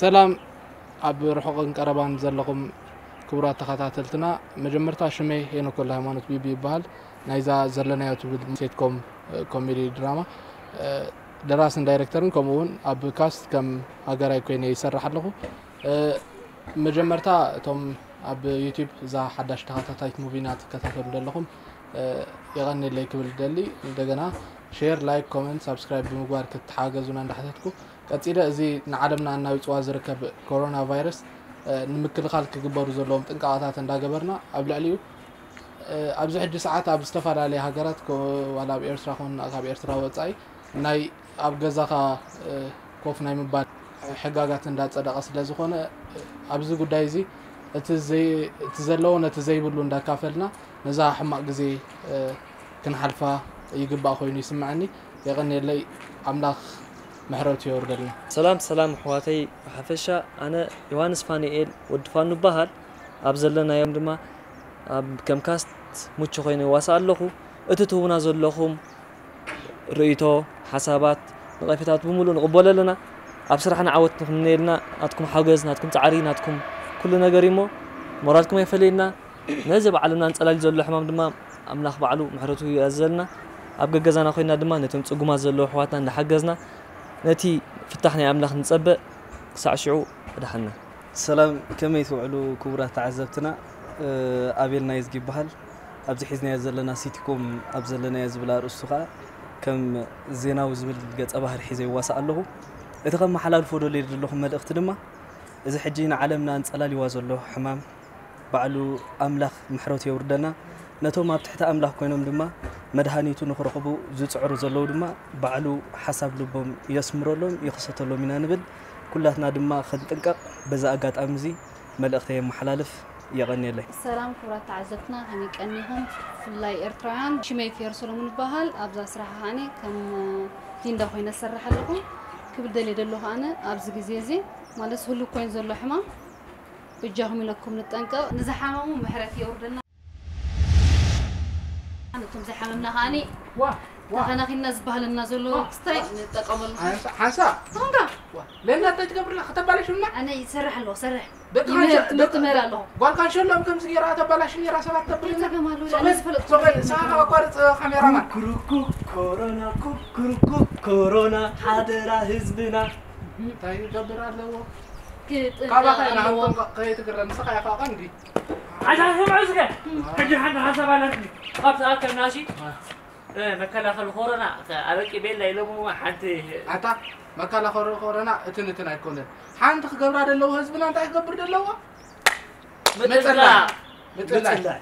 ሰላም ኣብ ርሑቕን ቀረባን ዘለኹም ክቡራት ተኸታተልትና፣ መጀመርታ ሽመይ ሄኖክ ወልደሃይማኖት ቢቢ ይበሃል። ናይዛ ዘለናዮ ትብል ሴትኮም ኮሜዲ ድራማ ደራስን ዳይሬክተርን ከምኡ እውን ኣብ ካስት ከም ሃገራይ ኮይነ ይሰርሕ ኣለኹ። መጀመርታ እቶም ኣብ ዩቲዩብ እዛ ሓዳሽ ተኸታታይት ሙቪና ትከታተሉ ዘለኹም የቐንየለይ ክብል ደሊ። እንደገና ሼር፣ ላይክ፣ ኮመንት፣ ሳብስክራይብ ብምግባር ክትሓገዙና እንዳሓተትኩ፣ ቀጺለ እዚ ንዓለምና እናውጽዋ ዝርከብ ኮሮና ቫይረስ ንምክልኻል ክግበሩ ዘለዎም ጥንቃቐታት እንዳገበርና፣ ኣብ ልዕሊኡ ኣብዚ ሕጂ ሰዓት ኣብ ዝተፈላለያ ሃገራት፣ ዋላ ኣብ ኤርትራ ኮን ካብ ኤርትራ ወጻኢ፣ ናይ ኣብ ገዛኻ ኮፍ ናይ ምባል ሕጋጋት እንዳጸደቐ ስለ ዝኾነ፣ ኣብዚ ጉዳይ እዚ እቲ ዘይ- እቲ ዘለዎ ነቲ ዘይብሉ እንዳካፈልና ነዛ ሕማቕ ግዜ ክንሓልፋ ይግባእ ኮይኑ ይስምዐኒ። የቐንየለይ፣ ኣምላኽ ምሕረቱ የውርደልና። ሰላም ሰላም ኣሕዋተይ፣ ብሓፈሻ ኣነ ዮሃንስ ፋኑኤል ወዲ ፋኑ እበሃል። ኣብ ዘለናዮም ድማ ኣብ ከም ካስት ሙቹ ኮይነ ይዋሳእ ኣለኹ። እቲ ትህቡና ዘለኹም ርእይቶ፣ ሓሳባት፣ ነቐፌታት ብምሉእ ንቕበሎ ኣለና። ኣብ ስራሕና ዓወት ንክምነየልና ናትኩም ሓገዝ፣ ናትኩም ጻዕሪ፣ ናትኩም ኩሉ ነገር እዩ እሞ ሞራልኩም ኣይፈለየና። ነዚ ኣብ ዓለምና ኣንጸላልዩ ዘሎ ሕማም ድማ ኣምላኽ ባዕሉ ምሕረቱ ይእዘዘልና። ኣብ ገገዛና ኮይና ድማ ነቶም ጽጉማት ዘለዉ ኣሕዋትና እንዳሓገዝና ነቲ ፍታሕ ናይ ኣምላኽ ንጸበ። ክሳዕ ሽዑ እድሓና። ሰላም፣ ከመይ ትውዕሉ ክቡራት ተዓዘብትና? ኣቤል ናይዝጊ ይበሃል። ኣብዚ ሒዝናዮ ዘለና ሲቲኮም ኣብ ዘለናዮ ዝብል ኣርእስቱ ከኣ ከም ዜናዊ ዝብል ገጸ ባህሪ ሒዘ ይዋሳእ ኣለኹ። እቲ ከመሓላልፎ ደልየ ዘለኹ መልእኽቲ ድማ፣ እዚ ሕጂ ንዓለምና ኣንጸላልይዋ ዘሎ ሕማም ባዕሉ ኣምላኽ ምሕረቱ የውርደና። ነቶም ኣብ ትሕቲ ኣምላኽ ኮይኖም ድማ መድሃኒቱ ንኽረኽቡ ዝጽዕሩ ዘለዉ ድማ ባዕሉ ሓሳብ ልቦም የስምረሎም፣ ይኽሰተሎም ኢና ንብል። ኩላትና ድማ ክንጥንቀቕ በዚ ኣጋጣሚ እዚ መልእኽተይ የመሓላልፍ። የቐንየለይ። ሰላም ክቡራት ተዓዘብትና፣ ከመይ ቀኒኹም? ብፍላይ ኤርትራውያን። ሽመይ ፊዮር ሰሎሞን ይበሃል። ኣብዛ ስራሕ ከኣነ ከም ሊንዳ ኮይነ ዝሰርሕ ኣለኹ። ክብል ደልየ ዘለኹ ኣነ ኣብዚ ግዜ እዚ ማለት ህሉው ኮይኑ ዘሎ ሕማም በጃኹም ኢለኩም ንጠንቀቕ፣ ንዝሓመሙ ምሕረት የውርደልና። ነቶም ዝሓመምና ከኣኒ ዋ ዋ ተኸናኺንና ዝበሃለና ዘሎ ዋ ክስታይ ንጠቀመሉ። ሓንሳ ሓንሳ ቶንጋ ዋ ለና እንታይ ትገብርላ ከተባለሽና? ኣነ ይሰርሕ ኣለኹ፣ ሰርሕ። ደቂ ይምህር፣ ካንሸ- ትምህርቲ ደቂ- ምህር ኣለኹ። ጓል ካንሸሎም ከምዚ ገይራ ተባላሽ ነይራ ሰባት ተብልና። ይጸገም ኣሎ፣ ሶቐል፣ ኣነ ዝፈልጥ ሶቐል፣ ትምህርቲ ሰዓት የብለይ። ኣቋርጽ ካሜራማን። ኩኩሩኩ ኮሮና፣ ኩኩሩኩ ኮሮና፣ ሓደራ ህዝብና። እንታይ ይገብር ኣለዎ? ክጥንቀቕ ካባኻ ኢና ኣለዎ። ክንጥንቀቕ፣ ከይትግረም፣ ንስኻ ኢኻ ቀንዲ። ኣታ ስምዑ እስከ፣ ሕጂ ሓንቲ ሓሳብ ኣላትኒ። ኣብ ዝኣከብናሲ፣ እ፣ መከላኸሊ ኮሮና፣ ከ-፣ ኣበቂ ቤላ ኢሎምዎ ሓንቲ ኣታ መከላኸሊ ኮሮና እትን እትን ኣይኮነን። ሓንቲ ክገብራ ደለዎ ህዝብና እንታይ ክገብር ደለዎ? ምጽላይ። ምጽላይ። ምጽላይ።